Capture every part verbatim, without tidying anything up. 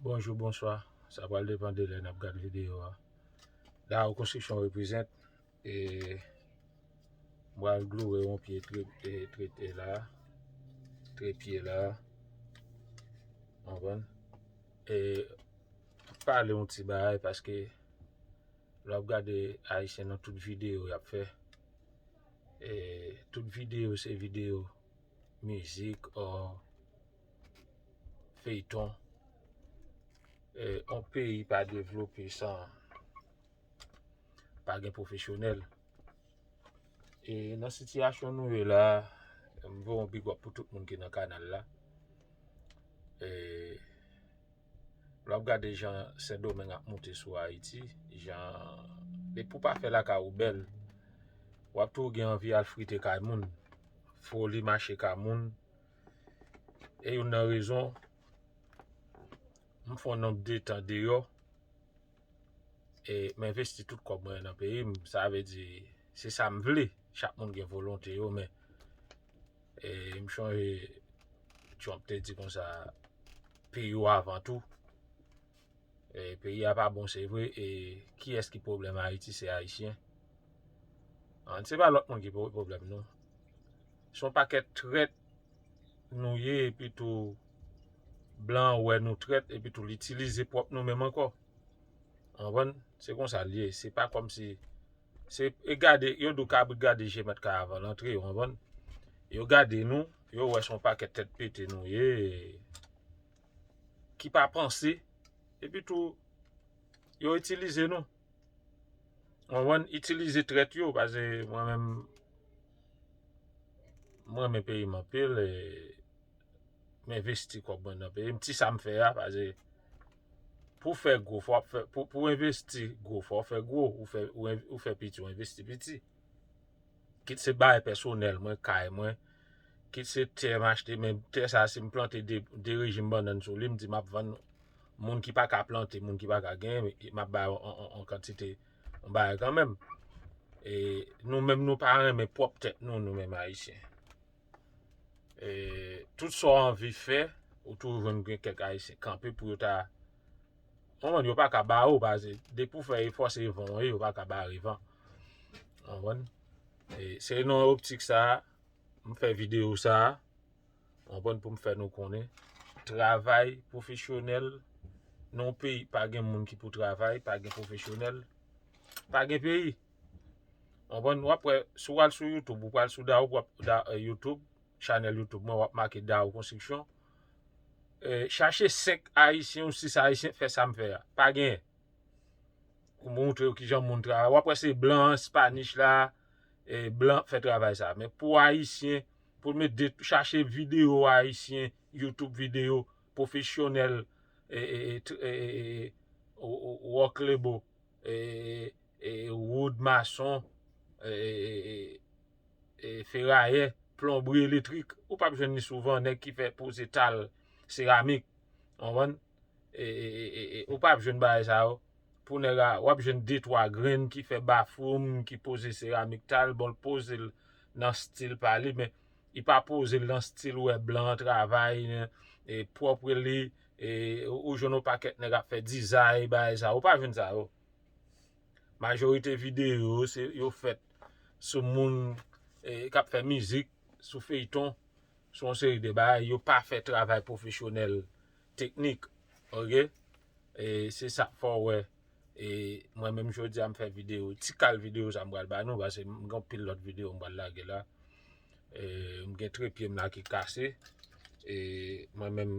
Bonjou, bonswa. Sa pral depann de lè n ap gad videyo a. Dao Konstriksyon reprezent. E m pral gloure yon pye tre- e, trete la. Trepye la. Konprann? E pale yon ti bagay paske lè w ap gade Ayisyen nan tout videyo y ap fè, e tout videyo se videyo mizik, ò, feyton. E yon peyi pa devlope san pa gen pwofesyonèl. E nan sitiyasyon nou ye la, m voye yon big up pou tout moun ki nan kanal la. E lè w ap gade jan Sendomeng ap moute sou Ayiti, jan depi w pa fè lakay ou bèl, w ap toujou gen anvi al frite kay moun, foli mache kay moun. E youn nan rezon, m fè yon nonb de tan deyò, e m envesti tout kòb mwen nan peyi m. Sa vle di, se sa m vle. Chak moun gen volonte yo, men e m chonje Trump te di konsa, peyi w avan tou. E peyi a pa bon, se vre. E kiyès ki pwoblèm Ayiti? Se Ayisyen. An, se pa lòt moun ki pwoblèm nou. Se yon pakèt trèt nou ye, epi tou blan wè nou trèt, epi tou l itilize pwòp nou menm ankò. Konprann? Se konsa l ye. Se pa kòmsi, se e gade, yo di w kabrit gade je mèt kay avan l antre, w konprann? Yo gade nou, yo wè se yon pakèt tèt pete nou ye, ki pa panse, epi tou yo itilize nou. Konprann? Itilize trèt yo, paske mwen menm, mwen renmen peyi m anpil, e m envesti kòb mwen nan peyi m. Ti sa m fè a, paske pou fè gwo, fò w ap fè, pou, pou w envesti gwo, fò w fè gwo, ou fè, ou, en- ou fè piti, ou envesti piti. Kit se bagay pèsonèl mwen, kay mwen, kit se tè m achte, men tè sa, si m plante de, de rejim bannann sou li, m di m ap vann moun ki pa ka plante, moun ki pa ka genyen, m ap bay yon, yon, yon kantite, yon bagay kanmenm. E nou menm, nou pa renmen pwòp tèt nou, nou menm Ayisyen. E tout sa w anvi fè, ou toujou jwenn gen kèk Ayisyen kanpe pou yo ta, konprann, yo pa ka ba ou, paske depi w fè efò, se van w ye, yo pa ka bare van. Konprann? E se nan optik sa a, m fè videyo sa a, konprann, pou m fè nou konnen. Travay pwofesyonèl, nan yon peyi pa gen moun ki pou travay, pa gen pwofesyonèl, pa gen peyi. Konprann? W ap wè, si w al sou YouTube, ou pral sou Dao, w ap da, e, YouTube, chanèl YouTube mwen, w ap make Dao Konstriksyon. E, chache senk Ayisyen ou sis Ayisyen fè sa m fè a. Pa genyen. Pou montre yo kijan moun travay. W ap wè se blan, Spanish la, e, blan fè travay sa. Men pou Ayisyen, pou l met de, chache videyo Ayisyen, YouTube videyo, pwofesyonèl, e, e, e, tr- e, e, e, o- o- work labor, e, e, e, wood mason, e, e, e, e, ferayè, plonbri, elektrik, ou p ap jwenn li souvan, nèg ki fè poze tal, seramik, w konprann? E, e, e, e, e, ou p ap jwenn bagay sa yo. Pou nèg a, w ap jwenn de twa grenn ki fè bathroom, ki poze seramik tal, bon, l poze l nan stil pa li, men li pa poze l nan stil ou wè blan an travay, e, pwòp li, e, ou, ou jwenn yon pakèt nèg ap fè dizay, bagay sa, ou pa jwenn sa yo. Majorite videyo yo, se, yo fèt sou moun, e, k ap fè mizik, sou feyton, sou yon seri de bagay, yo pa fè travay pwofesyonèl teknik, oke? E se sa k fè w wè, e mwen menm jodi a m fè videyo, ti kal videyo sa m pral ba nou, paske m gen anpil lòt videyo m pral lage la. E m gen trepye m la ki kase, e mwen menm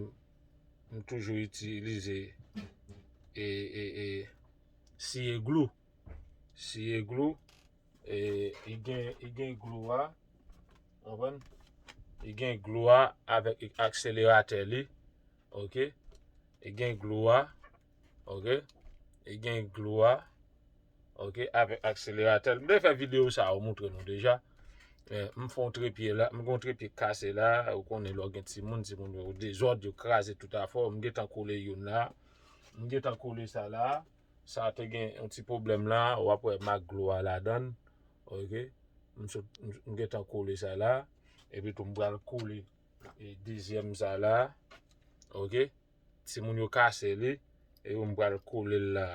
m toujou itilize, e, e, e, siye glou. Siye glou, e, li gen, li gen glou a, konprann? Li gen glou a avèk akseleratè li, oke? Li gen glou a, oke? Li gen glou a, oke? Avèk akseleratè. M te fè videyo sa yo moutre nou deja. E, m fè yon trepye la, m gen yon trepye kase la, ou konnen lè w gen timoun, timoun yo dezòd, yo kraze tout afè w. M gentan kole youn la, m gentan kole sa la. Sa te gen yon ti pwoblèm la, w ap wè mak glou a ladan l, oke? M sot, m, m gentan kole sa la, epi tou m pral kole, e, dezyèm sa la, oke? timoun yo kase li, e yo m pral kole l la.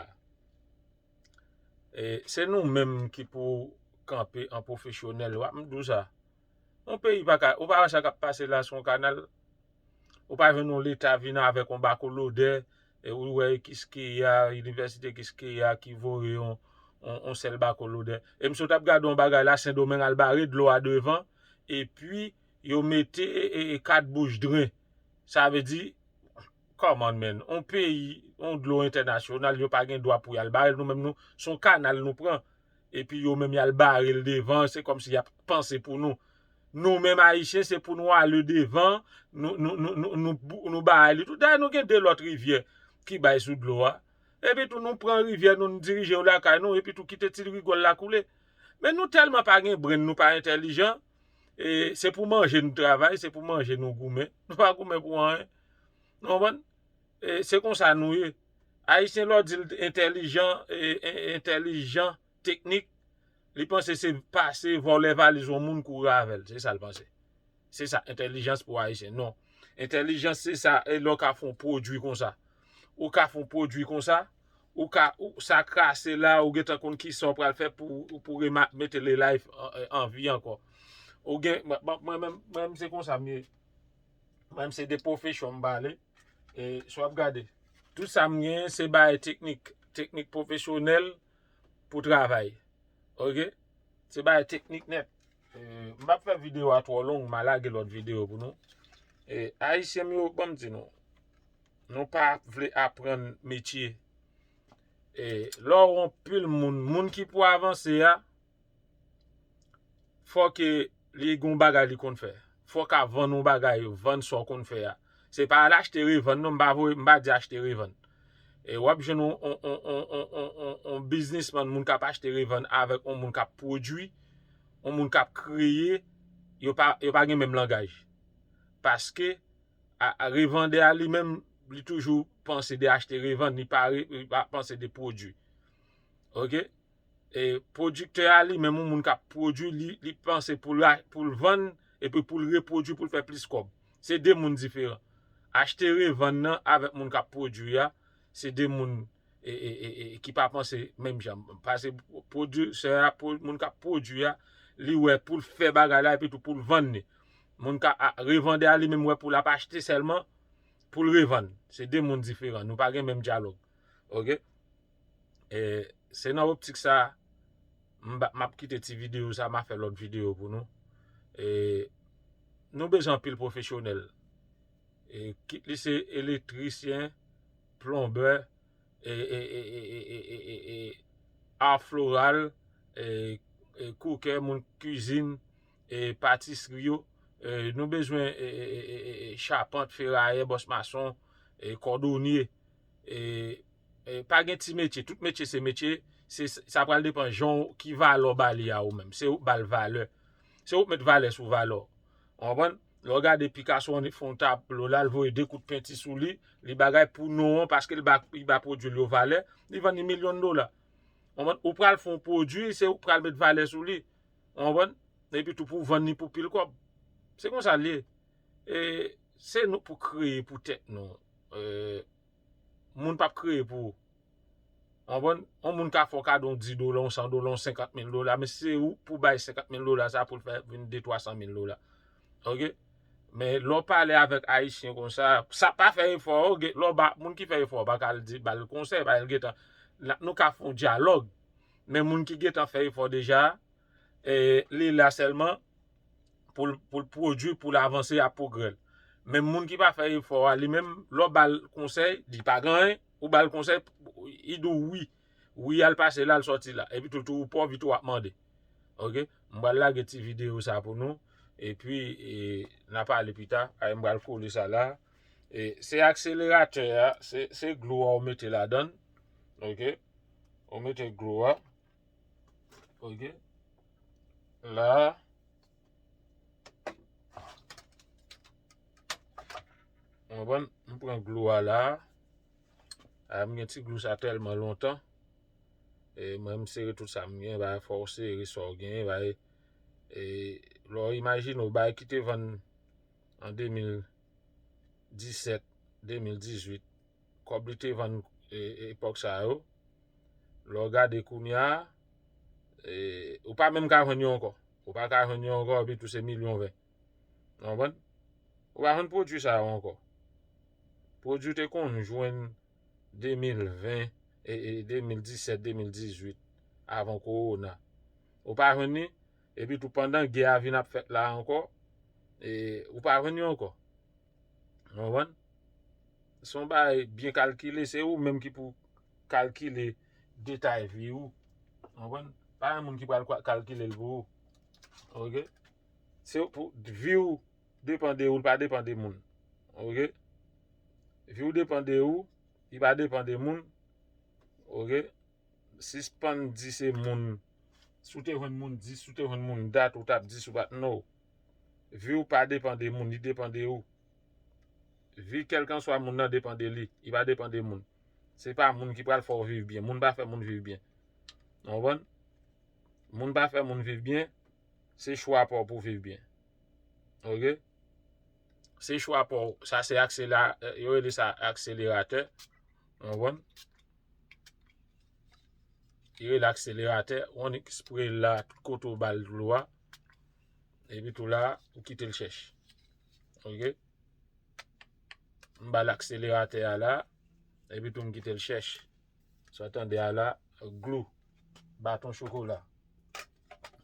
E se nou menm ki pou kanpe an pwofesyonèl, w ap m di w sa. Yon peyi pa ka, ou pa wè sa k ap pase la sou yon kanal? Ou pa jwenn yon leta vin avèk yon bako lodè, e ou wè Kiskeya, inivèsite Kiskeya ki voye yon, yon, yon sèl bako lodè. E m sot ap gade yon bagay la, Sendomeng al bare dlo a devan, epi yo mete e, e, e kat bouch dren. Sa vle di, come on, man, yon peyi, yon dlo entènasyonal, yo pa gen dwa pou y al bare l, nou menm nou, se yon kanal nou pran. Epi yo menm y al bare l devan, se kòmsi y ap panse pou nou. Nou menm Ayisyen, se pou nou ale devan, nou, nou, nou, nou, nou, nou bay li tou. Dayè, nou gen de lòt rivyè ki bay sou dlo a. Epi tou, nou pran rivyè, nou, nou dirije yo lakay nou, epi tou kite ti rigòl la koule. Men nou tèlman pa gen brenn, nou pa entèlijan, e se pou manje nou travay, se pou manje nou goumen. Nou pa goumen pou anyen. Ou konprann? E se konsa nou ye. Ayisyen, lè w di l entèlijan, e, e, entèlijan, teknik, li panse se pase vòlè valiz yon moun kouri avè l. Se sa l panse. Se sa, entèlijans pou Ayisyen. Non. Entèlijans, se sa, e lè w ka fè yon pwodui konsa. Ou ka fè yon pwodui konsa, ou ka, ou, sa krase la, ou gentan konn kisa w pral fè pou, pou rema-, mete le life an, an vi ankò. Ou gen, mwen, mwen, mwen menm, mwen menm se konsa m ye. Mwen menm se de pwofesyon m pale. E si w ap gade, tout sa m genyen se bagay teknik, teknik pwofesyonèl pou travay. Oke? Se bagay teknik nèt. E, m p ap fè videyo a twò long, m a lage lòt videyo pou nou. E, Ayisyen m yo, ban m di nou, nou pa vle aprann metye. E, lè w wè yon pil moun, moun ki pou avanse a, fò ke li gen yon bagay li konn fè. Fò w ka vann yon bagay, vann sa w konn fè a. Se pa al achte revann non, m pa voye, m pa di achte revann. E w ap jwenn yon, yon, yon, yon, yon, yon, yon biznismann, moun k ap achte revann avèk yon moun k ap pwodui, yon moun k ap kreye, yo pa, yo pa gen menm langaj. Paske a, a, revandè a li menm, li toujou panse de achte revann, li pa, re- li pa panse de pwodui. Oke? E pwodiktè a li menm, yon moun k ap pwodui, li, li panse pou l a- pou l vann, epi pou l repwodui, pou l fè plis kòb. Se de moun diferan. Achte revann nan avèk moun k ap pwodui a, se de moun e, e, e, e, ki pa panse menm jan. Paske pwodiktè a, pwo- moun k ap pwodui a, li wè pou l fè bagay la, epi tou pou l vann li. Moun k ap, a, revandè a li menm wè pou l ap achte sèlman, pou l revann. Se de moun diferan. Nou pa gen menm dyalòg. Oke? E, se nan optik sa, m ba- m ap kite ti videyo sa, m a fè lòt videyo pou nou. E, nou bezwen anpil pwofesyonèl. E, kit li se elektrisyen, plonbè, e, e, e, e, e, e, e, e, ar floral, e, e, koukè, moun kwizin, e, patisri yo. E, nou bezwen, e, e, e, e, e, chapant, ferayè, bòs mason, e, kòdonye. E, e, pa gen ti metye. Tout metye se metye. Se, sa pral depann jan w, ki valè w ba li a ou menm. Se ou k ba l valè. Se ou k met valè sou valè w. Ou konprann? Lè w gade Picasso an fè yon tablo la, l voye de kout penti sou li, li bagay pou non an, paske li ba, li ba pwodui l yo valè, li vann li milyon dola. Ou konprann? Ou pral fè yon pwodui, se ou k pral met valè sou li. Ou konprann? Epi tou pou vann li pou pil kòb. Se konsa l ye. E, se nou pou kreye pou tèt nou. E, moun p ap kreye pou ou. Ou konprann? Yon moun ka fè w kado yon dis dola, yon san dola, yon senkant mil dola, men se ou pou bay senkant mil dola sa pou l fè vin de twa san mil dola. Oke? Men lè w pale avèk Ayisyen konsa, sa pa fè efò, oke? Lè w ba, moun ki fè efò, pa ka al di, ba l konsèy, ba l gentan. La, nou ka fè yon dyalòg. Men moun ki gentan fè efò deja, e, li la sèlman pou l, pou l pwodui, pou l avanse a pwogrè l. Men moun ki pa fè efò a, li menm, lè w ba l konsèy, li pa gen anyen, ou ba l konsèy, li di w wi. Wi a l pase la, l sòti la. Epi tou, tou, ou pòv, tou w ap mande. Oke? M pral lage ti videyo sa pou nou. Epi, e, n a pale pita. Ay, m pral kole sa la. E, se akseleratè a, se, se glou a ou mete ladan l. Oke? Ou mete glou a. Oke? La. Ou konprann? M pran glou a la. A, m gen ti glou sa tèlman lontan. E mwen, m sere tout sa m gen, bay fò w sere sa w gen, bay, e, lè w imajine w, bay ki te vann an de mil disèt, de mil dizuit, kòb li te vann e, e, epòk sa yo. Lè w gade kounye a, e, ou pa menm ka jwenn yo ankò. Ou pa ka jwenn yo ankò, epi tou se milyon ven. Ou konprann? Ou pa jwenn pwodui sa yo ankò. Pwodui te konn jwenn de mil ven, e, e, de mil disèt, de mil dizuit, avan kowona. Ou pa jwenn li, epi tou pandan gè a vin ap fèt la ankò, e, ou pa jwenn yo ankò. Ou konprann? Se yon bagay byen kalkile, se ou menm ki pou kalkile detay vi w. Ou konprann? Pa yon moun ki pral kwa- kalkile l pou ou. Oke? Se pou vi w depann de ou, li pa depann de moun. Oke? Vi w depann de ou, li pa depann de moun. Oke? Sispann di se moun. Si w te jwenn moun dis, si w te jwenn moun dat, ou t ap di si w pa t, no. Vi w pa depann de moun, li depann de ou. Vi kèlkanswa moun nan depann de li, li pa depann de moun. Se pa moun ki pral fè w viv byen. Moun pa fè moun viv byen. Ou konprann? Moun pa fè moun viv byen. Se chwa pa w pou w viv byen. Oke? Se chwa pa w. Sa se aksela-, yo rele sa akseleratè. Ou konprann? Yo rele akseleratè. Ou annik spre l la, tout kote w ba l dlo a. Epi tou la, ou kite l chèch. Oke? M ba l akseleratè a la. Epi tou m kite l chèch. Sa w tande a la, glou. Baton chokola.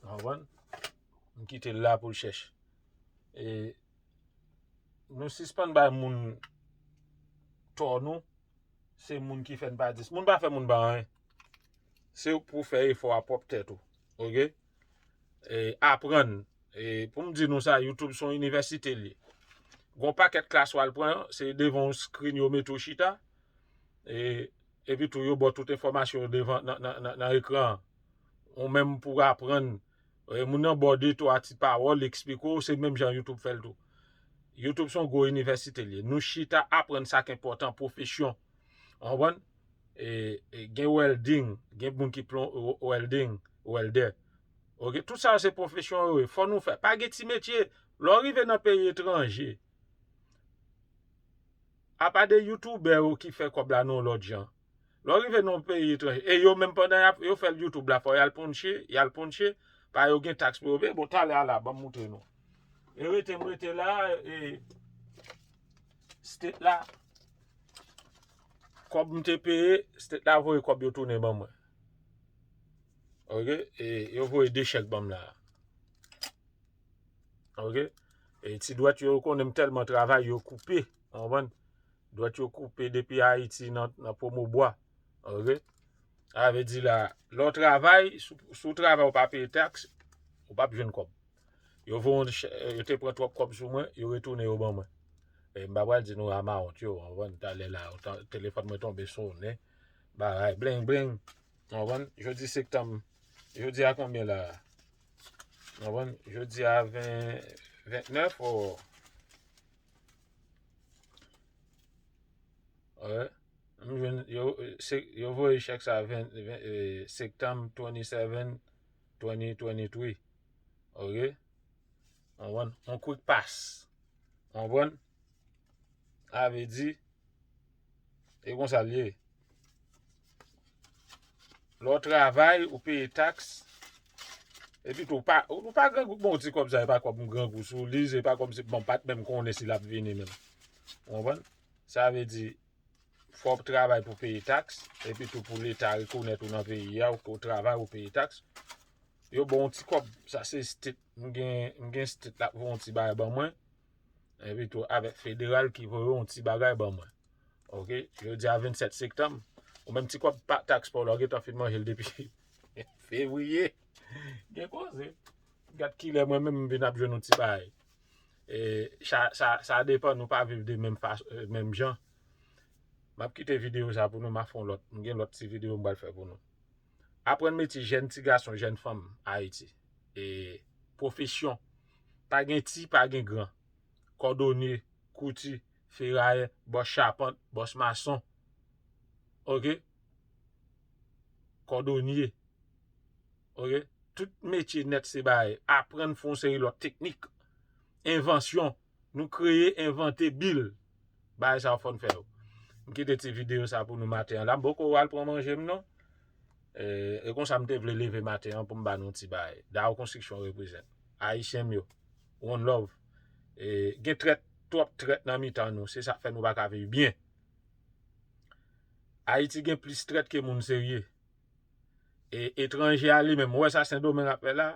Ou konprann? M kite l la pou l chèch. E nou sispann bay moun tò nou. Se moun ki fè n pa dis. Moun pa fè moun pa anyen. Se pou fè efò a pwòp tèt ou. Oke? E, aprann. E, pou m di nou sa, YouTube se yon inivèsite l ye. Gon pakèt klas w al pran, se devan yon screen yo mete w chita. E, epi tou yo ba w tout enfòmasyon yo devan nan, nan, nan, nan ekran an. Ou menm pou w aprann. E, moun nan ba w de twa ti pawòl, li eksplike w, se menm jan YouTube fè l tou. YouTube se yon gwo inivèsite l ye. Nou chita aprann sa k enpòtan, pwofesyon. Ou konprann? E, e, gen welding, gen moun ki plon-, welding, wèldè. Oke, tout sa yo se pwofesyon yo ye. Fò nou fè. Pa gen ti metye. Lè w rive nan peyi etranje, apa de youtubè yo ki fè kòb la nan yon lòt jan. Lè w rive nan yon peyi etranje, e yo menm pandan y ap, yo fè YouTube la, fò y al ponche, y al ponche, pa yo gen taks pou yo peye. Bon, talè a la, ban m moutre nou. E rete, m rete la, e, state la, kòb m te peye, state la voye kòb yo tounen ban mwen. Oke? E yo voye de chèk ban m la. Oke? E ti dwèt yo, yo konnen m tèlman travay, yo koupe. Ou konprann? Dwèt yo koupe depi Ayiti nan, nan Pwomobwa. Oke? Sa vle di la, lè w travay, si w, si w travay, ou pa peye taks, ou p ap jwenn kòb. Yo voye yon chè-, yo te pran twòp kòb sou mwen, yo retounen yo ban mwen. E m pa pral di nou amount yo, ou konprann? Talè la, ou tan-, telefòn mwen tonbe sonnen. Bagay, bling, bling. Ou konprann? Jodi septanm, jodi a konbyen la? Ou konprann? Jodi a ven, ventnèf, o. Wi. M jwenn, yo, se, yo voye chèk sa ven, ven, e, septanm twenty-seven, twenty twenty-three. Oke? Ou konprann? On quick pass. Ou konprann? Sa vle di, e konsa l ye. Lè w travay, ou peye taks. Epi tou, ou pa, ou pa grangou, bon, ti kòb sa, e pa kòb m grangou sou li, se pa kòmsi, bon, m pa t menm konnen si l ap vini menm. Ou konprann? Sa vle di, fò w travay pou peye taks, epi tou pou Leta rekonèt ou nan peyi a, ou, ou travay, ou peye taks. Yo ba w yon ti kòb, sa se state, m gen, m gen state la, voye yon ti bagay ban mwen. Epi tou avèk federal ki voye yon ti bagay ban mwen. Oke, jodi a vennsèt septanm. Ou menm ti kòb pa taks pa w la, ou gentan fin manje l depi fevriye. Gen koze. Gad kilè mwen menm m vin ap jwenn yon ti bagay. E, sa, sa, sa depann, nou pa viv de menm fas-, e, menm jan. M ap kite videyo sa pou nou, m ap fè yon lòt. M gen lòt ti videyo m pral fè pou nou. Aprann metye jèn ti gason, jèn fanm Ayiti. E pwofesyon. Pa gen ti, pa gen gran. Kòdonye, kouti, ferayè, bòs chapant, bòs mason. Oke? Kòdonye. Oke? Tout metye nèt se bagay. Aprann fè yon seri lòt teknik. Envansyon. Nou kreye, envante, build. Bagay sa yo fò n fè yo. M kite ti videyo sa pou nou maten an la. M poko al pran manje m non. E, e konsa m te vle leve maten an pou m ba nou ti bagay. Dao Konstriksyon reprezent. Ayisyen m yo. One love. E, gen trèt, twòp trèt nan mitan nou. Se sa k fè nou pa ka viv byen. Ayiti gen plis trèt ke moun serye. E etranje a li menm, ou wè sa Sendomeng ap fè la,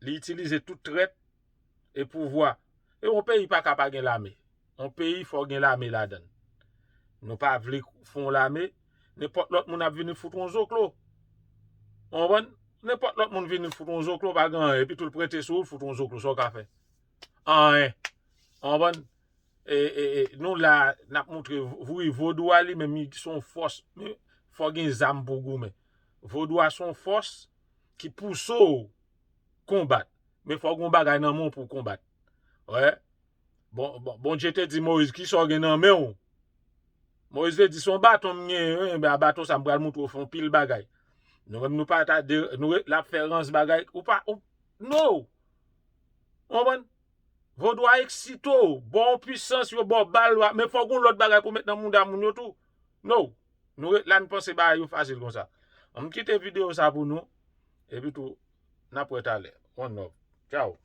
li itilize tout trèt e pouvwa. E yon peyi pa ka pa gen lame. Yon peyi fò gen lame ladan l. Nou pa vle fè yon lame, nenpòt lòt moun ap vini fout yon zoklo. Ou konprann? Nenpòt lòt moun vini fout yon zoklo, pa gen anyen. Epi tou l prete sou ou, l fout yon zoklo, sa w ka fè? Anyen. Ou konprann? E, e, e, nou la, n ap montre, wi, vodou a li menm, li se yon fòs. Men, fò gen zam pou goumen. Vodou a se yon fòs ki pouse w konbat. Men fò gen yon bagay nan men w pou w konbat. Wè. Bon, bon, Bondye te di Moyiz, "Kisa w gen nan men w?" Moyiz te di, "Se yon baton m genyen, wi, men a baton sa, m pral montre w fè yon pil bagay." Nou menm, nou pa ta de, nou ret la ap fè rans bagay. Ou pa, ou, no! Ou konprann? Vodou a eksite w, ba w pwisans, yo ba w bal, wa-, men fò gen yon lòt bagay pou w met nan mouda moun yo tou. No! Nou ret la, nou panse bagay yo fasil konsa. Ann kite videyo sa pou nou, epi tou, n ap wè talè. One love. Tchao.